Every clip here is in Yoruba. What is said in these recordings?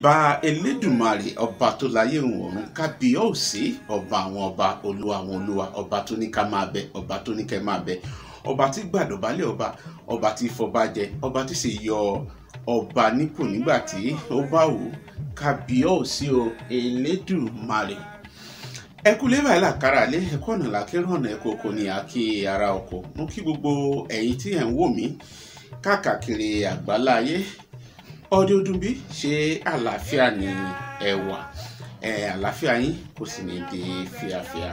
Ìbà Elédùmarè ọba tó láyé òun ọ̀run, kábíyèsí ọba àwọn ọba, olúwa àwọn olúwa, ọba tó ní ká máa bẹ, ọba tó ní kẹ́ máa bẹ, ọba tí gbàdọ̀bálẹ̀ ọba, ọba tí fọba jẹ, ọba tí sì yọ ọba nípò nígbà tí ó bá wù ú, kábíyèsí o Elédùmarè. Ẹ kú lé báyìí làkàrà lé, ẹ kú ọ̀nà làkérò ọ̀nà, ẹ kú oko ní àkí ara oko. Mo kí gbogbo ẹ̀yin tí ẹ̀ ń wò mí káàkiri àgbáláyé. Ọdẹ ọdún bí ṣe àlàáfíà ni ẹ wà, ẹ àlàáfíà yín kò sì ní di fíafíà.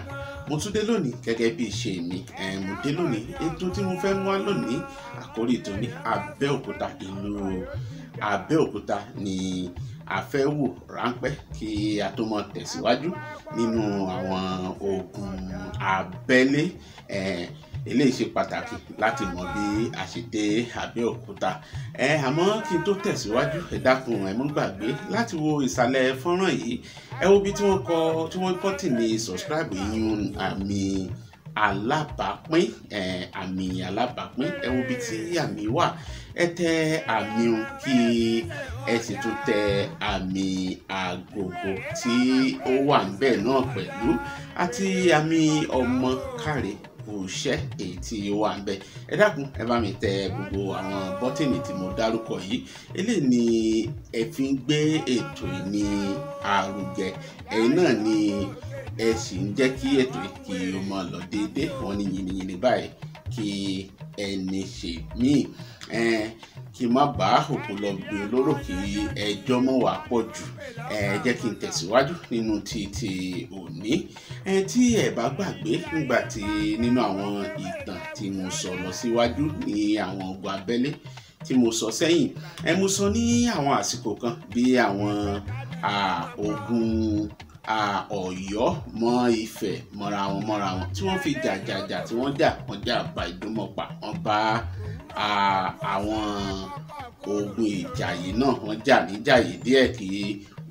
Mo tún dé lónìí gẹ́gẹ́ bí ìṣe mi. Mo dé lónìí, ètò tí mo fẹ́ mú wá lónìí, àkórí ètò ní Abẹ́òkúta, ìlú Abẹ́òkúta ni a fẹ́ wò ráńpẹ́ kí a tó mọ tẹ̀síwájú nínú àwọn ogun abẹ́lé. Eléyìí ṣe pàtàkì láti mọ bí a ṣe dé Abẹ́òkúta. Àmọ́ kí n tó tẹ̀síwájú, ẹ dákun, ẹ mọ́ gbàgbé láti wo ìsàlẹ̀ fọ́nrán yìí. Ẹ wo bí tí wọ́n kọ tí wọ́n kọ́ tì ní subscribe, yín àmì alábàápín, àmì alábàápín. Ẹ wo bí tí àmì wà, ẹ tẹ àmì un kí ẹ sì tún tẹ àmì agogo tí ó wà níbẹ̀ náà pẹ̀lú, àti àmì ọmọ káre òṣẹ́ èyí tí ó wà níbẹ̀. Ẹ dákun, ẹ bá mi tẹ gbogbo àwọn bọ́tìnì tí mo dárúkọ yìí. Eléyìí ni ẹ fi ń gbé ètò yìí ní àrùgẹ, ẹ̀yin náà ni ẹ sì ń jẹ́ kí ètò yìí kí ó máa lọ déédéé. Wọ́n ní yìnyínyìnyín báyìí kí ẹni ṣe míì, kí n má bá òkú lọ gbé olóró, kí ẹjọ́ mọ́ wàá pọ̀ jù. Ẹ jẹ́ kí n tẹ̀síwájú nínú ti òní. Tí ẹ bá gbàgbé nígbà tí nínú àwọn ìtàn tí mo sọ lọ síwájú ní àwọn ogun abẹ́lé tí mo sọ sẹ́yìn, mo sọ ní àwọn àsìkò kan bí àwọn ogun Ọ̀yọ́ mọ́ Ifẹ̀ mọ́ra wọn tí wọ́n fi jàjàjà tí wọ́n jà, wọ́n jà bá Ìdúmọ̀pá, wọ́n bá àwọn ogun Ìjàyè náà, wọ́n jà níjàyè díẹ̀ kí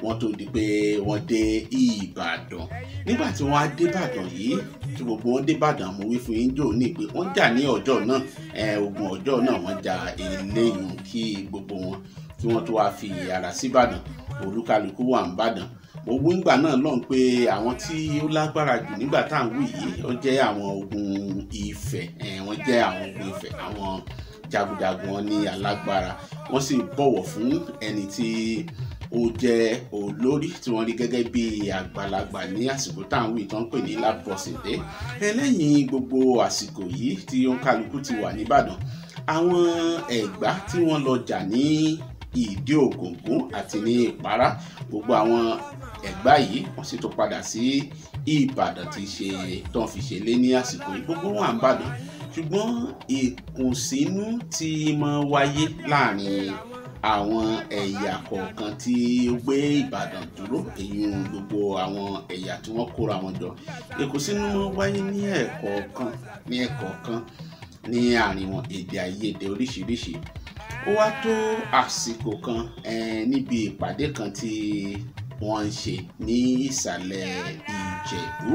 wọ́n tó di pé wọ́n dé Ìbàdàn. Nígbà tí wọ́n á dé Ìbàdàn yìí, tí gbogbo wọn dé Ìbàdàn, mo wí fún yín jò ní pé wọ́n jà ní ọjọ́ náà, ogun ọjọ́ náà wọ́n jà eléyìí kí gbogbo wọn kí wọ́n tó wá fi ara sí Ìbàdàn. Olúkálukú wà ń Ìbàdàn. Mo wí ńgbà náà lọ́hùn pé àwọn tí ó lágbára jù nígbà tá à ń wí yìí, ó jẹ́ àwọn ogun Ifẹ̀. Wọ́n jẹ́ àwọn ogun Ifẹ̀, àwọn jagunjagun wọn ní alágbára, wọ́n sì bọ̀wọ̀ fún ẹni tí ó jẹ́ olórí tí wọ́n rí gẹ́gẹ́ bí àgbàlagbà ní àsìkò tá à ń wí tó ń pè ní Lábọ̀sídé. Lẹ́yìn gbogbo àsìkò yìí tí òǹkálukú ti wà nìbàdàn, àwọn Ẹ̀gbá tí wọ́n lọ jà ní Ìdí Ògòngún àti ní Ìpárá, gbogbo àwọn Ẹ̀gbá yìí wọ́n sì tún padà sí Ìbàdàn tí ṣe tó ń fi ṣe lé ní àsìkò yìí. Gbogbo wọn à ń bàdàn, ṣùgbọ́n ìkùnsínú tí máa wáyé láàrin àwọn ẹ̀yà kọ̀ọ̀kan tí ó gbé Ìbàdàn dúró, èyí gbogbo àwọn ẹ̀yà tí wọ́n kóra wọn jọ, ìkùnsínú máa wáyé ní ẹ̀kọ̀ọ̀kan ní ẹ̀kọ̀ọ̀kan ní àárín wọn, èdè àìyedè oríṣiríṣi. Ó wá tó àsìkò kan níbi ìpàdé kan tí wọ́n ń ṣe ní ìsàlẹ̀ Ìjẹ̀bú.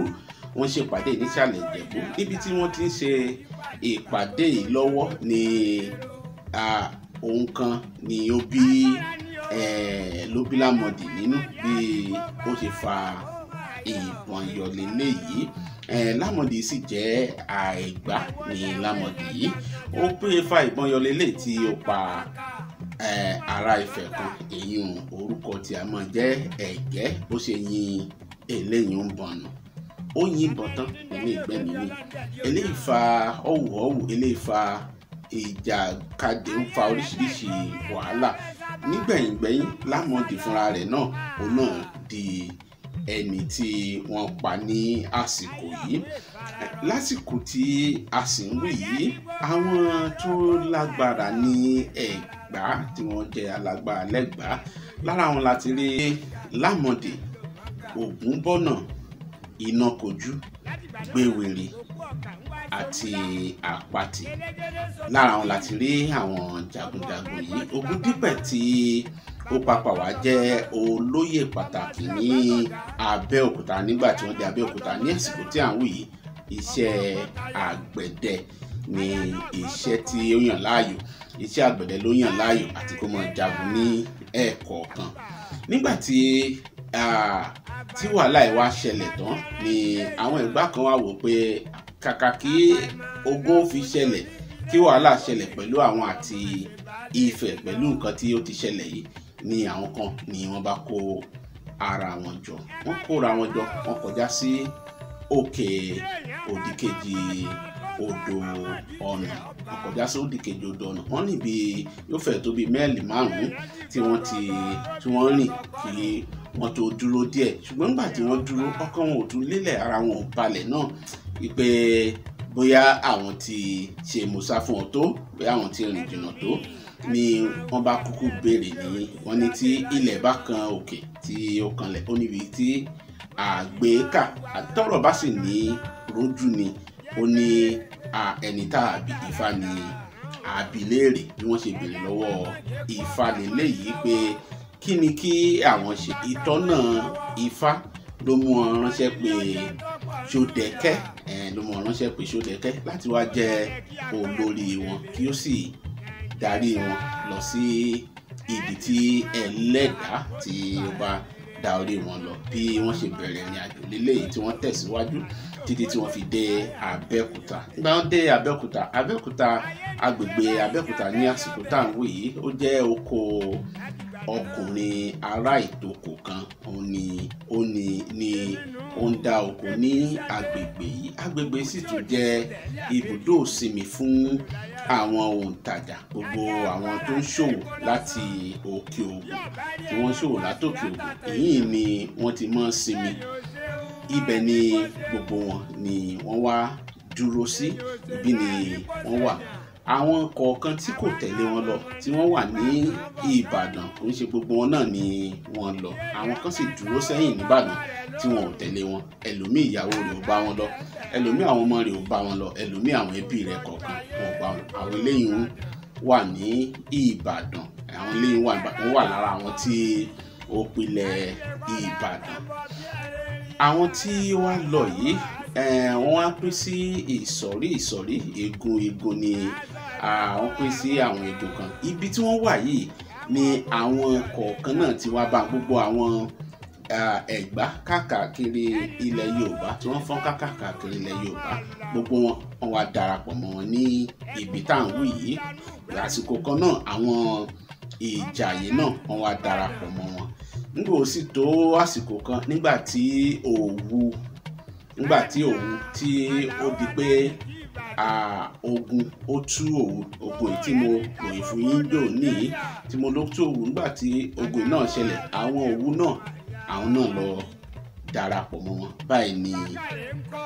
Wọ́n ṣe ìpàdé nísàlẹ̀ Ìjẹ̀bú. Níbi tí wọ́n ti ń ṣe ìpàdé yìí lọ́wọ́ ni ohun kan ni ó bí ló bí Lámọ̀dì nínú bí ó ṣe fa ìbọn yọ leléyìí. Lámọ̀dì sì jẹ́ Ẹ̀gbá ní Lámọ̀dì yìí. Ó pé fa ìbọn yọ leléyìí tí ó pa ará Ifẹ̀ kan, èyí orúkọ tí a máa jẹ́ Ẹ̀gẹ́. Bó ṣe yin eléyìí ń bọ̀nù, ó yìnbọn tán nínú ìgbẹ́mìí mi. Eléyìí fa ọ̀wọ̀ọ̀wọ̀, eléyìí fa ìjàkadì, ń fa oríṣiríṣi wàhálà. Nígbẹ̀yìngbẹ̀yìn Lámọ̀dì fúnra rẹ̀ náà, òun náà di ẹni tí wọ́n pa ní àsìkò yìí. Lásìkò tí a sì ń wí yìí, àwọn tó lágbára ní Ẹ̀gbá tí wọ́n jẹ́ alágbára lẹ́gbàá, lára wọn láti rí Lámọ̀dì, Ògúnbọ̀nà, Inákojú, Gbéwèrè àti Àpatì. Lára wọn láti rí àwọn jagunjagun yìí. Ògúndípẹ̀ tí ó papà wá jẹ́ olóyè pàtàkì ní Abẹ́òkúta nígbà tí wọ́n dé Abẹ́òkúta ní àsìkò tí à ń wí yìí. Iṣẹ́ àgbẹ̀dẹ ni iṣẹ́ tí ó yàn láàyò, iṣẹ́ àgbẹ̀dẹ ló yàn láàyò àti kó máa jagun ní ẹ̀ẹ̀kọ̀ọ̀kan. Nígbà tí wàhálà yìí wá ṣẹlẹ̀ tán ni àwọn Ẹ̀gbá kan wá wò pé kàkà kí ogun fi ṣẹlẹ̀, kí wàhálà ṣẹlẹ̀ pẹ̀lú àwọn àti Ifẹ̀ pẹ̀lú nǹkan tí ó ti ṣẹlẹ̀ yìí, ni àwọn kan ni wọ́n bá kó ara wọn jọ. Wọ́n kóra wọn jọ, wọ́n kọjá sí òkè òdìkejì odò ọ̀nà. Wọ́n kọjá sí òdìkejì odò ọ̀nà. Wọ́n rìn bí yóò fẹ́ tó bí mẹ́ẹ̀lì 5 tí wọ́n rìn kí wọ́n tó dúró díẹ̀. Ṣùgbọ́n nígbà tí wọ́n dúró, ọkàn wọn ò tún lélẹ̀, ara wọn ò balẹ̀ náà wípé bóyá àwọn ti ṣe mùsà fún ọ tó, bóyá àwọn ti rìn jìnnà tó, ni wọ́n bá kúkú béèrè ní wọ́n ní tí ilẹ̀ bá kan òkè tí ó kanlẹ̀, ó níbi tí àgbékà àtọ̀rọ̀ bá sì ní rójú ni, ó ní ẹni tá àbí Ifá ni àbí léèrè. Bí wọ́n ṣe béèrè lọ́wọ́ Ifá lélẹ́yìí pé kí ni kí àwọn ṣe. Ìtọ́nà Ifá ló mú wọn ránṣẹ́ pé Ṣódẹkẹ́, ló mú wọn ránṣẹ́ pé Ṣódẹkẹ́ láti wá jẹ́ olórí wọn, kí ó sì darí wọn lọ sí ibi tí Ẹlẹ́dàá tí ó bá da orí wọn lọ. Bí wọ́n ṣe bẹ̀rẹ̀ ìrìn àjò lélẹ́yìí tí wọ́n tẹ̀síwájú títí tí wọ́n fi dé Abẹ́òkúta. Nígbà wọ́n dé Abẹ́òkúta, Abẹ́òkúta, agbègbè Abẹ́òkúta ní àsìkò tá à ń wí yìí, ó jẹ́ oko ọkùnrin ará ìtòkò kan. Ó ní ó ń dá oko ní agbègbè yìí. Agbègbè sì tún jẹ́ ibùdó ìsinmi fún àwọn òǹtajà, gbogbo àwọn tó ń ṣòwò láti òkè ògùn, tí wọ́n ń ṣòwò látòkè ògùn, èyí ni wọ́n ti máa ń sinmi. Ibẹ̀ ni gbogbo wọn ni wọ́n wá dúró sí, ibi ni wọ́n wà. Àwọn kọ̀ọ̀kan tí kò tẹ̀lé wọn lọ tí wọ́n wà ní Ìbàdàn, kò ń ṣe gbogbo wọn náà ni wọ́n lọ. Àwọn kan sì dúró sẹ́yìn nìbàdàn tí wọn ò tẹ̀lé wọn. Ẹlòmíì ìyàwó rẹ̀ ò bá wọn lọ, ẹlòmíì àwọn ọmọ rẹ̀ ò bá wọn lọ, ẹlòmíì àwọn ẹbí rẹ̀ kọ̀ọ̀kan wọn ò bá wọn lọ. Àwọn eléyìí wà ní Ìbàdàn, àwọn eléyìí wọ́n wà lára àwọn tí ó pilẹ̀ Ìbàdàn. Àwọn tí wọ́n lọ yìí, wọ́n á pín sí ìsọ̀rí ìsọ̀rí, igun igun ni àwọn pín sí àwọn igun kan. Ibi tí wọ́n wà yìí ni àwọn kọ̀ọ̀kan náà ti wá bá gbogbo àwọn Ẹ̀gbá káàkiri ilẹ̀ Yorùbá tí wọ́n fọ́n káàkiri ilẹ̀ Yorùbá, gbogbo wọn wọ́n wá darapọ̀ mọ́ wọn ní ibi tá à ń wí yìí. Àsìkò kan náà àwọn Ìjàyè náà wọ́n wá darapọ̀ mọ́ wọn. Nígbà ó sì tó àsìkò kan, nígbà tí Òwu tí ó di pé ogun ó tú Òwu, ogun èyí tí mo ròyìn fún yín dò ní tí mo ló tú Òwu. Nígbà tí ogun náà ṣẹlẹ̀, àwọn Òwu náà àwọn náà lọ darapọ̀ mọ́ wọn. Báyìí ni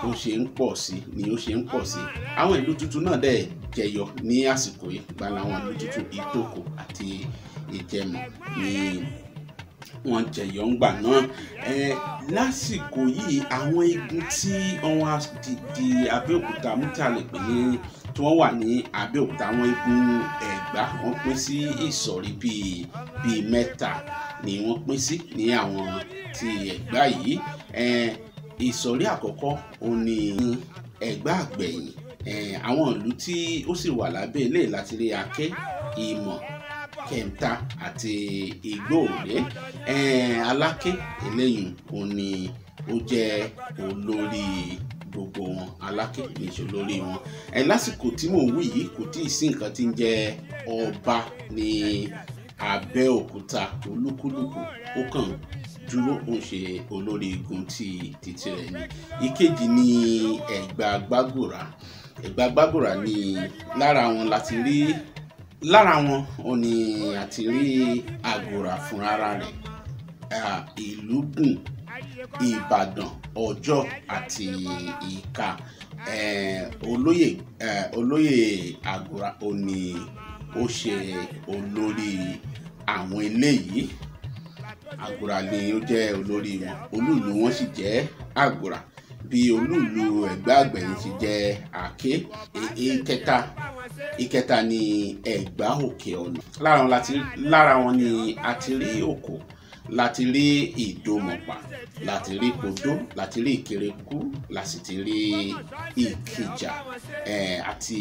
ó ṣe ń pọ̀ sí, ni ó ṣe ń pọ̀ sí. Àwọn ìlú tuntun náà dẹ̀ jẹyọ ní àsìkò yìí. Gba làwọn ìlú tuntun Ìtòkò àti Ìjẹ̀mọ̀ ni wọ́n jẹyọ ńgbà náà. Lásìkò yìí àwọn igun tí wọ́n wá di Abẹ́òkúta mú tí a lè pè ní tí wọ́n wà ní Abẹ́òkúta, àwọn igun Ẹ̀gbá wọ́n pín sí ìsọ̀rí bíi mẹ́ta ni wọ́n pín sí ní àwọn ti Ẹ̀gbá yìí. Ìsọ̀rí àkọ́kọ́ òun ni Ẹ̀gbá Àgbẹ̀yìn. Àwọn ìlú tí ó sì wà lábẹ́ ilé láti rí Aké, Ìmọ̀, Kẹ̀ǹta àti Igbóòrè. Aláké eléyìí òun ni ó jẹ́ olórí gbogbo wọn. Aláké ní í ṣe olórí wọn. Lásìkò tí mò ń wí yìí kò tíì sí nǹkan tí ń jẹ́ ọba ní Abẹ́òkúta. Olúkúlùkù ó kàn dúró, ó ń ṣe olórí igun tí títí rẹ̀ ni. Ìkejì ni Ẹ̀gbá Gbàgùrà. Ẹ̀gbá Gbàgùrà ni lára wọn láti rí, lára wọn ó ní àti rí Àgùrà fúnra rẹ̀, Ìlúgùn, Ìbàdàn, Ọjọ́ àti Ìka. Olóyè Àgùrà ó ní ó ṣe olórí àwọn eléyìí. Àgùrà ni ó jẹ́ olórí wọn. Olúùlú wọn sì jẹ́ Àgùrà, bí olúùlú Ẹ̀gbá Àgbẹ̀yìn sì jẹ́ Àké. Ìkẹta ni Ẹ̀gbá Òkè Ọ̀nà. Lára wọn ni a ti rí Òkò, láti rí Ìdòmọ̀pá, láti rí Podó, láti rí Ìkẹrẹkú, láti ti rí Ìkìjà, àti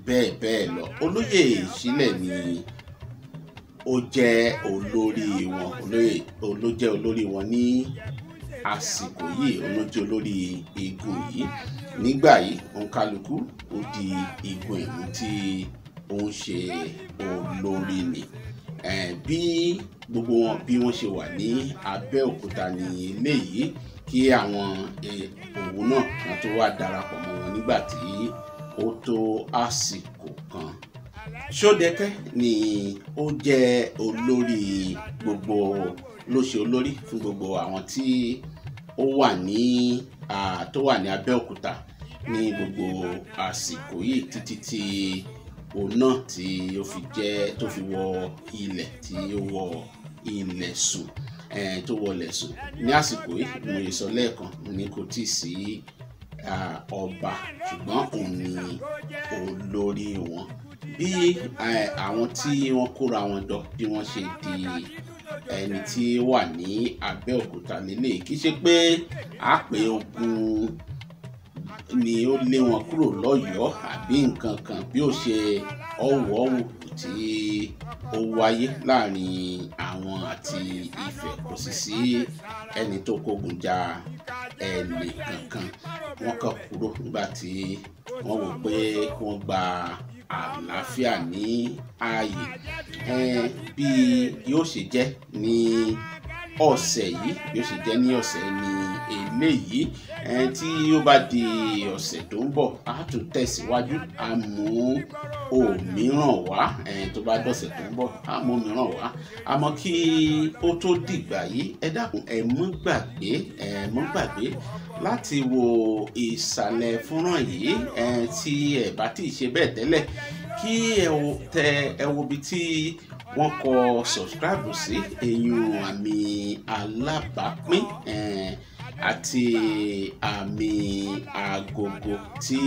bẹ́ẹ̀ bẹ́ẹ̀ lọ. Olóyè Ìṣílẹ̀ ni ó jẹ́ olórí wọn, ló jẹ́ olórí wọn ní àsìkò yìí, òun ló jẹ́ olórí igun yìí. Nígbà yìí òǹkálukú ó di igun ìlú tí ó ń ṣe olórí ni. Bí gbogbo wọn bí wọ́n ṣe wà ní Abẹ́òkúta ní eléyìí, kí àwọn Òwu náà wọ́n tó wá darapọ̀ mọ́ wọn nígbà tí ó tó àsìkò kan. Ṣódẹkẹ́ ni ó jẹ́ olórí gbogbo, ló ṣe olórí fún gbogbo àwọn tí ó wà ní tó wà ní Abẹ́òkúta ní gbogbo àsìkò yìí títí tí òun náà tí ó fi jẹ́ tó fi wọ ilẹ̀ tí ó wọ ilẹ̀ sùn, tó wọlẹ̀ sùn. Ní àsìkò yìí mo lè sọ lẹ́ẹ̀kan ní kò tíì sí ọba, ṣùgbọ́n òun ni olórí wọn. Bí àwọn tí wọ́n kóra wọn jọ bí wọ́n ṣe di ẹni tí wà ní Abẹ́òkúta nílé, kì í ṣe pé a pè ogun ni ó lé wọn kúrò lọ́yọ̀ọ́ àbí nǹkan kan, bí ó ṣe ọ̀wọ̀ọ̀wọ̀ tí ó wáyé láàrin àwọn àti Ifẹ̀, kò sì sí ẹni tó kógun ja ẹnì kankan. Wọ́n kàn kúrò nígbà tí wọ́n wò pé kí wọ́n gba àlàáfíà ní ààyè. Bí yóò ṣe jẹ́ ní ọ̀sẹ̀ yìí, bí ó ṣe jẹ́ ní ọ̀sẹ̀ ní eléyìí, tí ó bá di ọ̀sẹ̀ tó ń bọ̀ á tún tẹ̀síwájú, á mú òmíràn wá. Tó bá dọ̀sẹ̀ tó ń bọ̀ á mú òmíràn wá. Àmọ́ kí ó tó dìgbà yìí, ẹ dákun ẹ mọ́ gbàgbé, ẹ mọ́ gbàgbé láti wo ìsàlẹ̀ fọ́nrán yìí. Tí ẹ bá tí ì ṣe bẹ́ẹ̀ tẹ́lẹ̀, kí ẹ wo ibi tí wọ́n kọ subscribe sí, eyín àmì alábàápín àti àmì agogo tí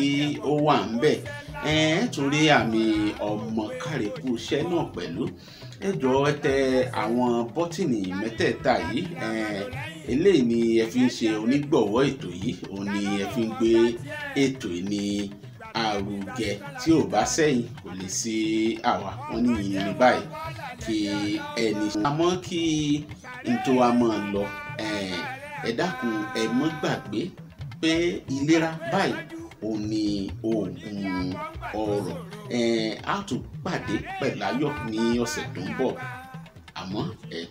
ó wà ńbẹ̀. Ẹ tún rí àmì ọmọ kárẹ̀kú iṣẹ́ náà pẹ̀lú. Ẹ jọ̀ọ́ ẹ tẹ àwọn bọ́tìnì mẹ́tẹ̀ẹ̀ta yìí. Eléyìí ni ẹ fi ń ṣe onígbọ̀wọ́ ètò yìí, òun ni ẹ fi ń gbé ètò yìí ní àrùgẹ. Tí ò bá sẹ́yìn kò lè sí àwa. Wọ́n ní yìnyín ní báyìí kí ẹni. Àmọ́ kí n tó wa máa lọ, ẹ dákun ẹ mọ́ gbàgbé pé ìlera báyìí òun ni oògùn ọrọ̀. Á tún pàdé pẹ̀láyọ̀ ní ọ̀sẹ̀ tó ń bọ̀. Àmọ́ ẹ